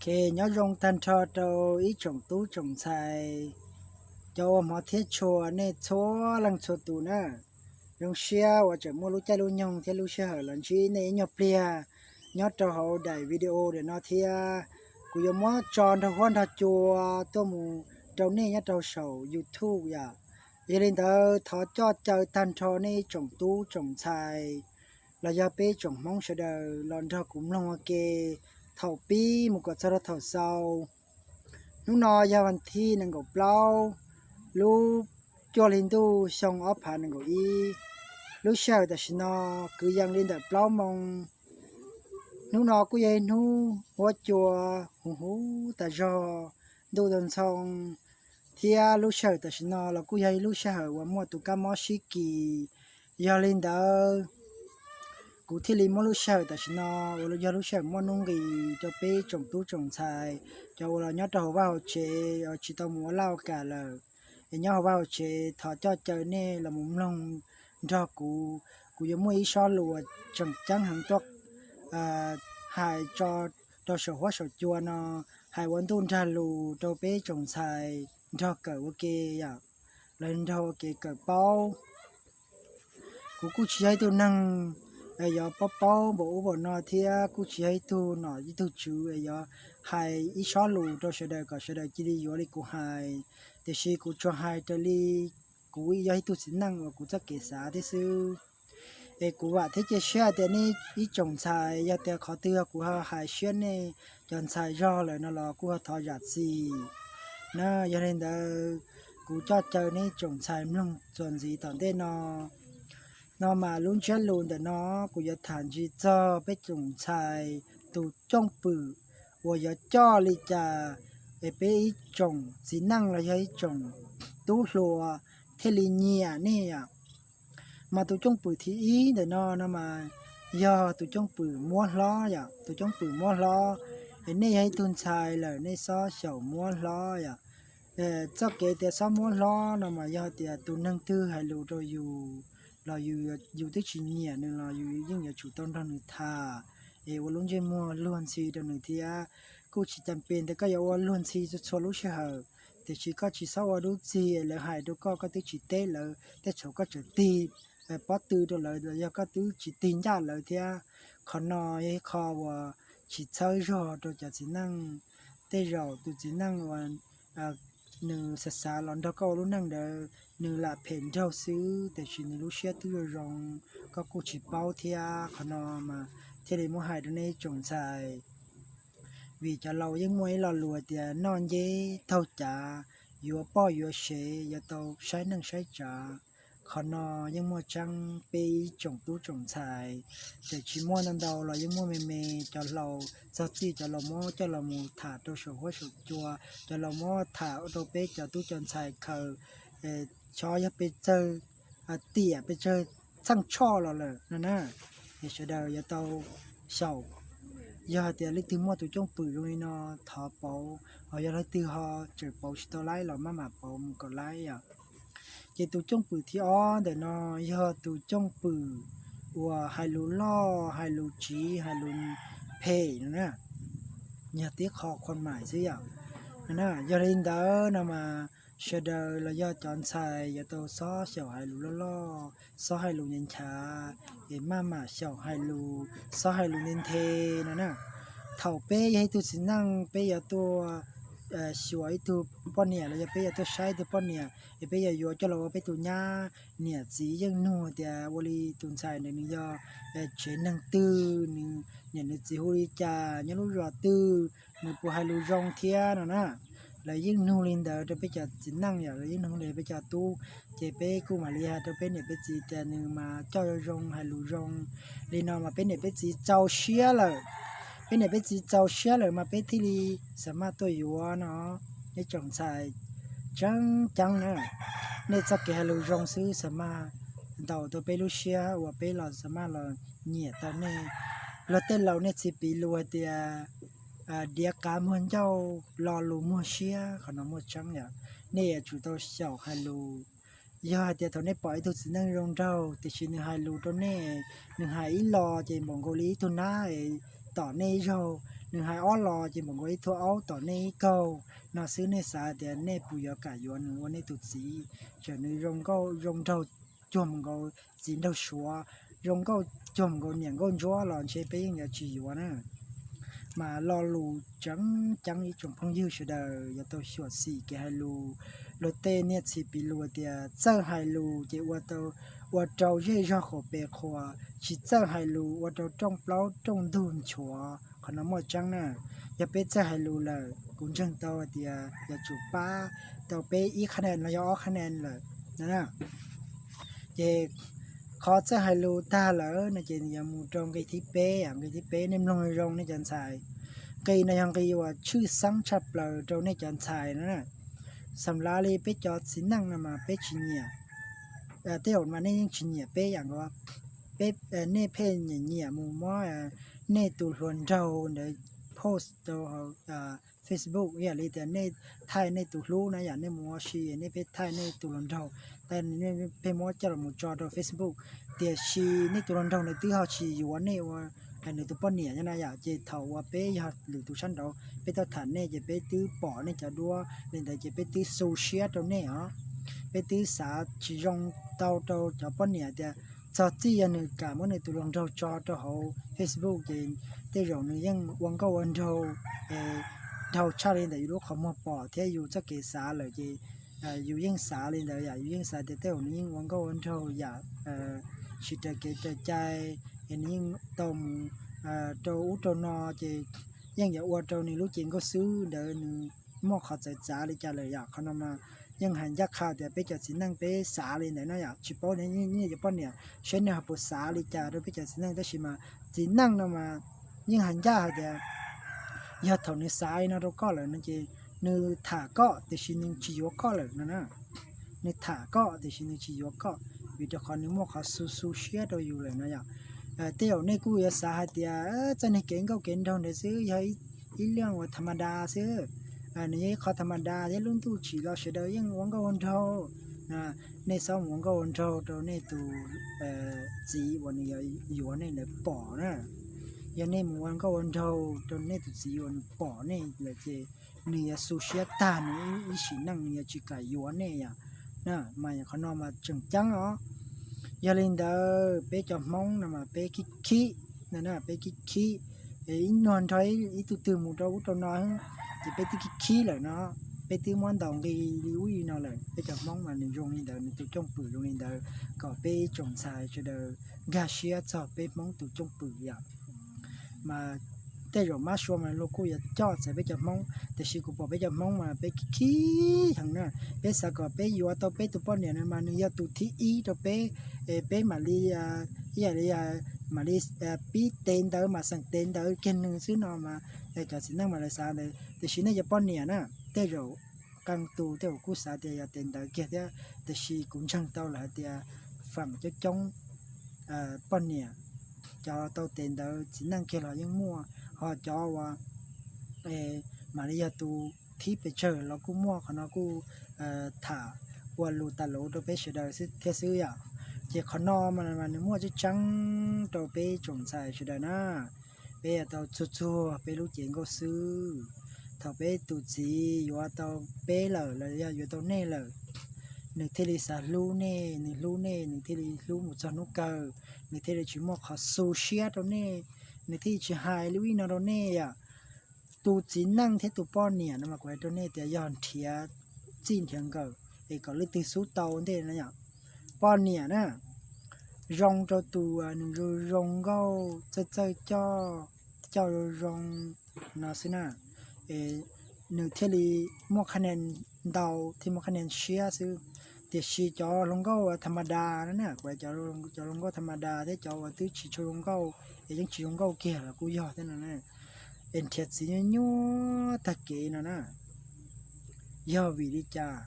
Ok, nyob zoo tag nrho rau ib tsoom tub tsoom ntxhais, cov ua hmov thiab tshua nej txhua leej txhua tus na. Zoo siab uas tseem muaj lub caij lub nyoog thiab lub sij hawm los ntsib nej ib nyuag pliag nyob rau hauv daim video ntawm no thiab. Kuv yuav muab tso nrog huab nrog cua tuaj mus rau nej nyob rau saum YouTube yom. Yog li ntawd thov coj caw tag nrho nej ib tsoom tub tsoom ntxhais los yog peb tsoom Hmoob sawv daws los nrog kuv mloog ua ke thaum pib mus kom txog rau thaum xaus. Hnub no yog vas thib nees nkaum plaub lub cuaj hli ntuj xyoo ob phav nees nkaum ib. Lub sij hawm tam sim no kwv yees li ntawm plaub moo. Hnub no kuj yog ib hnub huab cua huv huv tas zog, ntuj tau ntxhoo, thiab lub sij hawm tam sim no los kuj yog ib lub sij hawm uas muaj tus kab mob sib kis. Yog li ntawd, kuv thiaj li muab lub sij hawm tam sim no uas yog lub sij hawm muaj nuj nqis rau peb tsoom tub tsoom ntxhais, cov uas los nyob rau hauv vaj hauv tsev uas tsis tau mus ua laj ua kam lawm, es nyob hauv vaj hauv tsev thov coj caw nej los mus mloog nrog kuv. Kuv yuav muaj ib sob lus uas tseem ceeb heev tuaj hais tso rau saum huab saum cua no, hais ua ntuj nrag lus rau peb tsoom ntxhais nrog kawm ua ke yom, los nrog ua ke kawm paub. Kuv kuj tsis yog ib tug neeg yuav paub paub npaum ub npaum no thiab kuj tsis yog ib tug nom ib tug tswv es yuav hais ib sob lus rau sawv daws kom sawv daws cia li yuav li kuv hais, tiam sis kuv tsuas hais raws li kuv yog ib tug txiv neej uas kuv txoj kev xav thiab xwb. Es kuv vam thiab cia siab tias nej ib tsoom ntxhais yog tias qhov twg yog kuv ho hais siab nej cov ntxhais zog lawm no los kuj ho thov zam txim na. Yog li ntawd, kuv coj caw nej tsoom ntxhais mloog txuas ntxiv tom ntej no. No mas lub ntsiab lus ntawm no kuv yuav tham ntsis txog peb tsoom ntxhais tus cooj pwm uas yuav coj li cas es peb ib tsoom txiv neej los yog ib tsoom tub hluas thiaj li nyiam nej yom. Mas tus cooj pwm thib ib ntawm no no mas yog tus cooj pwm muab hlob yom, tus cooj pwm muab hlob. Es nej yog ib tug ntxhais lawm nej xob xyaum muab hlob yom. Txoj kev tias xob muab hlob no mas yog tias tus neeg twg hais lus rau yus los yus twb tsis nyiam nws los yus yeej yuav tsum tau nrog nws tham, es ua lub ntsej muag luag ntxhi rau nws thiab. Kuj tsis cas pes ntawd koj yuav ua luag ntxhi txhua txhua lub sij hawm, tiam sis koj tsis txhob ua dub txig lawv hais rau koj koj twb tsis teb lawv, tej thaum koj tseem tig pob tw rau lawv los yog koj twb tsis tig ncaj lawv thiab. Qhov no yog ib qho uas tsis txhawb zog rau cov txiv neej. Tej zaum tus txiv neej uas nws xav xav los nrog koj ua lub neej ntawd nws lam phem nraug xwb, tiam sis nws lub siab twb zoo zoo, koj kuj tsis paub thiab. Qhov no mas thiaj li muab hais rau nej ib tsoom ntxhais. Vim cov laus yeej muaj ib lo lus tias noj nceb taug cav, yuav poj yuav sev yuav tau saib neej saib tsav. Qhov no yeej muaj tseeb, peb ib tsoom tub tsoom ntxhais tseem tsis muaj ntau ntau los yeej muaj me me. Cov laus txog txij cov laus muab coj los mus tham rau saum huab saum cua, cov laus muab tham rau peb cov tub cov ntxhais khaws xyov yog pes tsawg tiam pes tsawg txheej tshoj los lawm no na. Es sawv daws yuav tau xyaum. Yog hais tias leej twg muaj tus cooj pwm zoo li no thov pauv, ho yog leej twg ho tseem pauv tsis tau laib los maj mam pauv mus kom laib yom. Ces tus cooj pwm thib ob ntawm no yog tus cooj pwm uas hais lus loj, hais lus tsiv, hais lus phem no na. Yog tib qho qhua mais xwb yom. Yog li ntawd no mas sawv daws los yog cov ntxhais yuav tau xob xyaum hais lus loj loj, xob hais lus nyav nchav, es maj mam xyaum hais lus, xob hais lus nthe nthe no na. Thaum peb yog ib tug txiv neej peb yuav tuaj xyuas ib tug poj niam los yog peb yuav tuaj saib ib tug poj niam es peb yuav yuav coj los ua peb tus nyab, niam txiv yeej nug tias ua li tus ntxhais ntawd nws yog tsev neeg twg, nws niam nws txiv hu li cas, nyob lub zos twg, nws puas hais lus zoo thiab no na. Lawv yeej nug li ntawd rau peb cov txiv neej yom, lawv yeej nug li peb cov tub. Ces peb kuj mam li hais rau peb niam peb txiv tias nws mas coj zoo zoo, hais lus zoo li no mas peb niam peb txiv txaus siab lawm. Peb niam peb txiv txaus siab lawm mas peb thiaj li xa maj tuaj yuav no. Nej tsoom ntxhais tseeb ceeb na, nej txoj kev hais lus zoo xwb xa maj ntaus tau peb lub siab uas peb los xa maj los nyiam tau nej. Luag tej laus nej txiv piv lus hais tias diav qav muag ncauj, lo lus muag siab, qhov no muaj tseeb yom. Nej yuav tsum tau xyaum hais lus. Yog hais tias thaum nej pom ib tug txiv neej zoo nraug tiam sis nws hais lus rau nej, nws hais ib lo ces npaum nkaus li ib tug nab tom nej ib zaug, Nws hais ob los ces npaum nkaus ib thuam aub tom nej ib kaug no xwb, nej xav tias nej puas yuav kam yuav nws ua nej tus txiv? Txawm nws zoo nkauj zoo nraug cuag nkaus txiv nraug Suav, zoo nkauj cuag nkaus niam nkauj ntsuab los ntshe peb yeej yuav tsis yuav na. Mas lo lus tseem ceeb ib tsoom phooj ywg sawv daws yuav tau xyuam xim kev hais lus. Luag tej niaj txhis piv lus tias txawj hais lus ces ua rau zej zog qaum pes qhuas, tsis txawj hais lus ua rau rooj plaub rooj ntug nchuav, qhov no muaj tseeb na. Yog peb txawj hais lus lawm, kuv ntseeg tau hais tias yuav tsum pab tau peb ib qhab nees los yog ob qhab nees lawm na. Ces qhov txawj hais lus tag lawm no ces yuav mus rau nqe thib peb, nqe thib peb nej mloog zoo nej cov ntxhais. Nqe no yog nqe uas tshwj xeeb tshaj plaws rau nej cov ntxhais na. Xam lav li peb cov txiv neej no mas peb tsis nyiam, tej zaum mas nej yeej tsis nyiam peb yam nkaus, peb, nej pheej nyiam nyiam mus muab nej tus hluas nraug ntawd post rau hauv Facebook, ib yam li tias nej thaij nej tus hlub na yom, nej mus ua si nej pheej thaij nej tus hluas nraug, pheej muab coj los tso rau Facebook. Tiam sis nej tus hluas nraug ntawd twb ho tsis yuav nej ua nws tus poj niam no na yom, ces thaum uas peb yog lwm tus sab nraud peb tuaj tham nej ces peb twb pom nej cov duab li ntawd ces peb twb xu siab rau nej os. Peb twb xav tsis zoo tau rau cov poj niam tias txog txij yog nws kam muab nws tus hluas nraug tso rau hauv Facebook ces tej zaum nws yeej ua nkauj ua nraug, nraug tshaj li ntawm yus lub qhov muag pom thiab yus txoj kev xav lawm ces yus yeej xav li ntawd yom, yus yeej xav tias tej zaum nws yeej ua nkauj ua nraug yam tsis raws kev raws cai, es nws yeej tau mus rau ub rau no ces yeej yuav ua rau nws lub cev nkauj xwb ntawd nws muaj qhov txawv txav li cas lawm yom. Qhov no mas yeej hais ncaj qha tias peb cov txiv neej peb xav li ntawd no yom, tsis paub nej cov poj niam seb nej ho puas xav li cas rau peb cov txiv neej, tab sis mas txiv neej no mas yeej hais ncaj hais tias yog thaum nws xav li no rau koj lawm no ces nws tham koj tiam sis nws tsis yuav koj lawm no na. Nws tham koj tiam sis nws tsis yuav koj, vim rau qhov nws muaj qhov xu xu siab rau yus lawm no yom. Tej zaum nej kuj yuav xav hais tias txoj niag kev nkauj kev nraug ntawd xwb yog ib leej uas tham ma da xwb, nws yog ib qho tham ma da thiab lub ntuj tsim los sawv daws yeej ua nkauj ua nraug. Nej txhob mus ua nkauj ua nraug rau nej tus txiv uas nws yuav nej ntawd pom na. Yog nej mus ua nkauj ua nraug rau nej tus txiv uas nws pom nej lawm ces nws yuav xu siab tag, nws ib sim neej nws yuav tsis kam yuav nej yom. Mas qhov no mas tseem ceeb os. Yog li ntawd peb cov Hmoob no mas peb khib khib, peb khib khib, ib nyuag nrog ib tug twg mus rau ub rau no ces peb twb khib khib lawm no, peb twb muab ntaus nqi li ub li no lawm. Peb cov Hmoob mas nws zoo li ntawd, nws tus cwj pwm zoo li ntawd, kom peb ib tsoom ntxhais sawv daws nkag siab txog peb Hmoob tus cwj pwm yom. Mas tej zaum mab sua mas luag kuj yuav coj txawv peb cov Hmoob, tiam sis kuv pom peb cov Hmoob mas peb khib khib heev na. Peb xav kom peb yuav tau peb tus poj niam no mas nws yog tus thib ib rau peb, peb mam li, ib yam li mam li pib tes ntawd mam xeem tes ntawd kiag nws xwb no mas cov txiv neej mas lawv xav ntawd. Tiam sis nej cov poj niam na, tej zaum qee tus tej zaum kuj xav tias yog tes ntawd kiag thiab, tiam sis kuv ntseeg tau lawm hais tias feem coob coob poj niam cov tau tes ntawd txiv neej kiag los yeej muaj, ho cov uas mam li yog tus thib pes tsawg los kuj muaj. Qhov no kuj tham ua lus tas luv rau peb sawv daws thiab xwb yom. Ces qhov no mas nws muaj tseeb tseeb rau peb tsoom ntxhais sawv daws na. Peb yuav tau txuag txuag peb lub cev nkauj xwb. Thaum peb tus txiv yuav tau peb lawm los yog yuav tau nej lawm, nws thiaj li xav hlub nej, nws hlub nej nws thiaj li hlub mus txog hnub kawg, nws thiaj li tsis muaj qhov xu siab rau nej, nws thiaj li tsis hais lub ib no rau nej yom. Tus txiv neej thiab tus poj niam no mas kuv hais rau nej tias yog nrhiav txij nrhiav nkawm es kom leej twg xub tau ntej no yom. Poj niam na, zoo rau tus nws zoo zoo nkauj, txawj txawj coj, coj zoo zoo no xwb na, nws thiaj li muaj qhab nees ntau thiab muaj qhab nees siab xwb. Tiam sis cov hluas nkauj tham ma da na, kuv cov hluas nkauj tham ma da thiab cov uas twb tsis tshua zoo nkauj es yeej tsis zoo nkauj kiag los kuj yog thiab no, es nrhiav txiv nyuaj nyuaj tag kev no na. Yog vim li cas?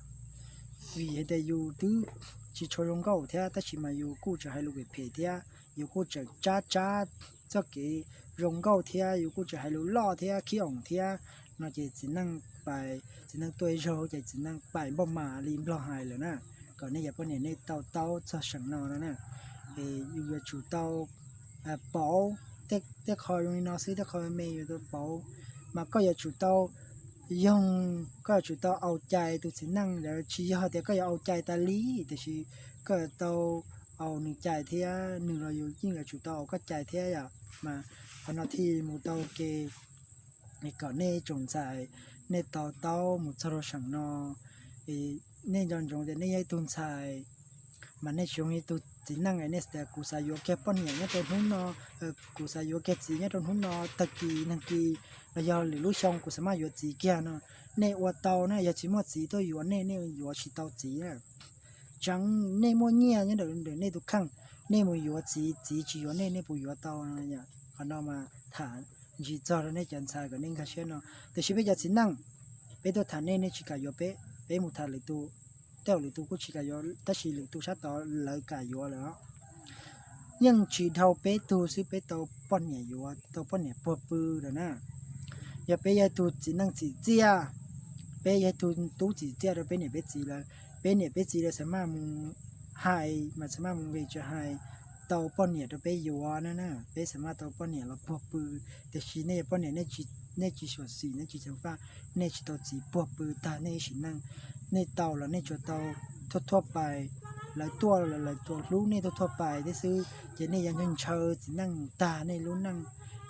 Vim hais tias yus twb tsis tshua zoo nkauj thiab tab sis mas yus kuj tseem hais lus phem phem thiab, yus kuj tseem tsab tsab txoj kev zoo nkauj thiab, yus kuj tseem hais lus loj thiab khib oos thiab no ces txiv neej pais, txiv neej tuaj ib zaug ces txiv neej pais npauj mas li nplog hais lawm na. Kom nej cov poj niam nej tau taub txog seem no no na, es yus yuav tsum tau pauv tej qho zoo li no xwb, tej qho me yuav tau pauv, mas koj yuav tsum tau yoog, koj yuav tsum tau au cai tus txiv neej ntawd. Tsis yog tias koj yuav au cai tas li, tiam sis koj yuav tau au nws cai thiab, nws los yus yeej yuav tsum tau au koj cai thiab yom. Mas qhov no thiaj mus tau ke kom nej tsoom ntxhais nej to taub mus txog rau seem no. Nej nco ntsoov tias nej yog ib tug ntxhais, mas nej tsis zoo li tus txiv neej es nej tias kuv xav yuav kiag poj niam nyob rau hnub no, kuv xav yuav kiag txiv nyob rau hnub no, tag kis nag kis los yog lwm lub xyoo kuv xav maj yuav txiv kiag no. Nej ua tau na, yog tsis muaj txiv tuaj yuav nej, nej yuav tsis tau txiv na. Tseev nej muaj nyiaj nyob ntawm nej tus kheej, nej mus yuav txiv, txiv tsis yuav nej, nej puas yuav tau? Qhov no mas tham ntsis txog rau nej cov ntxhais kom nej nkag siab no. Tiam sis peb cov txiv neej, peb tuaj tham nej, nej tsis kam yuav peb, peb mus tham lwm tus, tej zaum lwm tus kuj tsis kam yuav, tab sis lwm tus sab tod lawv kam yuav lawm. Yeej tsis dhau peb tug xwb peb tau poj niam yuav, tau poj niam puag pw lawm na. Yog peb yog tus txiv neej txim txiaj, peb yog tus tub txim txiaj rau peb niam peb txiv lawm, peb niam peb txiv lawv xav maj mus hais mas xav maj mus nqis tsis hais, tau poj niam rau peb yuav na, peb xav maj tau poj niam los puag pw. Tiam sis nej yog poj niam, nej tsis xyuam xim, nej tsis ceev faj, nej tsis tau txiv puag pw tag nej ib sim neej. Nej tau los nej tsuas tau thuaj thuaj pais, lawv tuaj los lawv tsuas hlub nej thuaj thuaj pais thiab xwb, ces nej yuav ntshaw ntshaw txiv neej mus tag nej lub neej.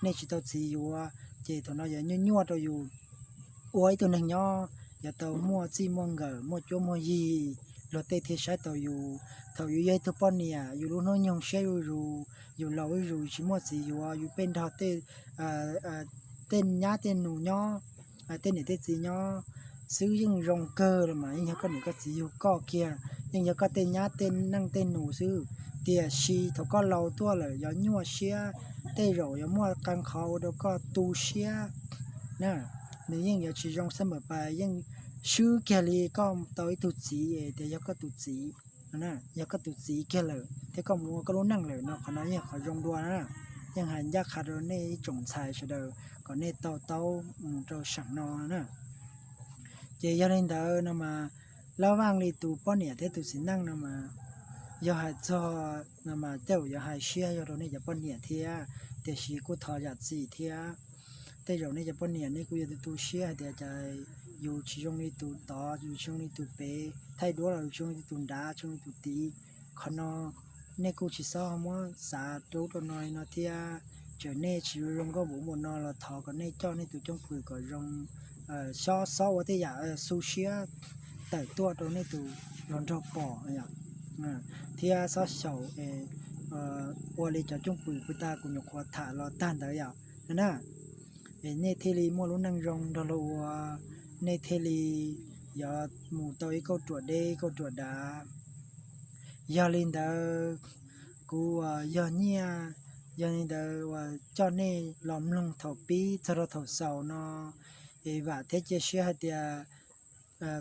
Nej tsis tau txiv yuav, ces thaum no yuav nyuaj nyuaj rau yus ua ib tug neeg nyob, yuav tau muaj txij muaj nkawm, muaj cuab muaj yig, luag tej thiaj saib tau yus. Thaum yus yog ib tug poj niam, yus lub hnub nyoog siab zuj zus, yus laus zuj zus, yus tsis muaj txiv yuav, yus pheej nrog tej nyab tej nus nyob, tej niam tej txiv nyob xwb yeej zoo kawg los mas, yeej yog koj niam koj txiv yug koj kiag, yeej yog koj tej nyab tej neej tej nus xwb. Tiam sis thaum koj laus tuaj lawm yuav nyuaj siab, tej zaum yuav muaj qee qhov ua rau koj tu siab na. Nws yeej yuav tsis zoo xab npam pais, yeej swb kiag li koj tau ib tug txiv tias yog koj tus txiv, yog koj tus txiv kiag lawm thiab koj mus ua koj lub neej lawm no. Qhov no yeej qhov zoo dua na, yeej hais ncaj qha rau nej ib tsoom ntxhais sawv daws kom nej to taub mus rau seem no na. Ces yog li ntawd no mas, lab vaj li tus poj niam thiab tus txiv neej no mas, yog hais txog no mas tej zaum yuav hais siab zog rau nej cov poj niam thiab, tiam sis kuj thov zam txim thiab. Tej zaum nej cov poj niam nej kuj yuav tu tu siab hais tias cas yus tsis zoo li tus tod, yus tsis zoo li tus pem, thaij duab los yus tsis zoo li tus nrad, tsis zoo li tus tid. Qhov no nej kuj tsis txhob muab xav rub rau no li no thiab. Txawm nej tsis zoo nkauj npaum ub npaum no los thov kom nej coj nej tus cwj pwm kom zoo, xob xob ua tej yam xu siab tawm tuaj rau nej tus hluas nraug pom thiab xob xyaum ua li cov cwj pwm puag ta kuv nyuam qhuav tham los tag ntawd yom na. Es nej thiaj li muaj lub neej zoo nrog luag ua, nej thiaj li yuav mus tau ib kauj ruam deb kauj ruam dav. Yog li ntawd, kuv uas yog Nyiaj, yog li ntawd uas coj nej los mloog thaum pib txog rau thaum xaus no, es vam thiab cia siab hais tias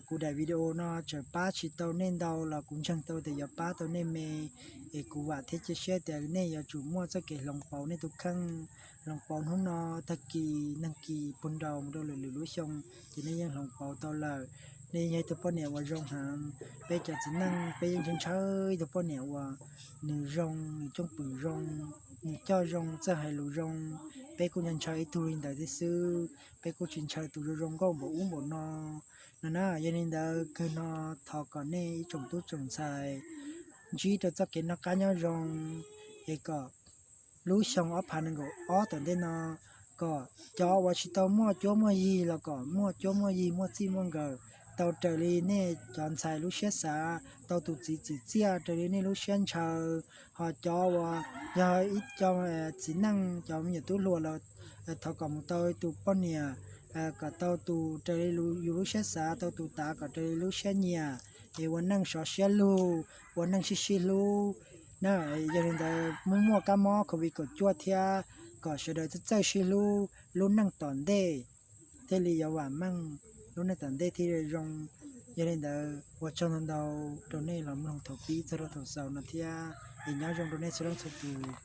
kuv daim video no txawm pab tsis tau nej ntau los kuv ntseeg tau tias yuav pab tau nej me. Es kuv vam thiab cia siab tias nej yuav tsum muaj txoj kev hloov pauv nej tus kheej, hloov pauv hnub no, tag kis, nag kis, puag nraud mus rau lwm lwm lub xyoo, ces nej yeej hloov pauv tau lawm. Nej yog ib tug poj niam uas zoo heev. Peb cov txiv neej peb yeej ntshaw ntshaw ib tug poj niam uas nws zoo, nws cwj pwm zoo, nws coj zoo, txawj hais lus zoo. Peb kuj ntshaw ntshaw ib tug li ntawd thiab xwb, peb kuj tsis ntshaw tus zoo zoo nkauj npaum ub npaum no. No na, yog li ntawd kawg no thov kom nej ib tsoom tub tsoom ntxhais ntsib rau txoj kev noj qab nyob zoo, es kom lub xyoo ob phav nees nkaum ob tom ntej no, kom cov uas tsis tau muaj cuab muaj yig los kom muaj cuab muaj yig, muaj txij muaj nkawm, tau raws li nej cov ntxhais lub siab xav, tau tus txiv txim txiaj raws li nej lub siab ntshaw. Ho cov uas yog ib co txiv neej, cov me nyuam tub hluas los thov kom mus tau tus poj niam kom tau tus raws li yus lub siab xav, tau tus tav kom raws li lub siab nyiam, es ua neej sov siab lug, ua neej sib sib hlub na. Yog li ntawd muaj muaj kab mob covid kaum cuaj thiab, kom sawv daws txawj txawj sib hlub, lub neej tom ntej thiaj li yuav vam meej, lub neej tom ntej thiaj li zoo. Yog li ntawd ua tsaug ntau ntau rau nej los mloog thaum pib txog rau thaum xaus no thiab, es nyob zoo rau nej txhua leej txhua tus.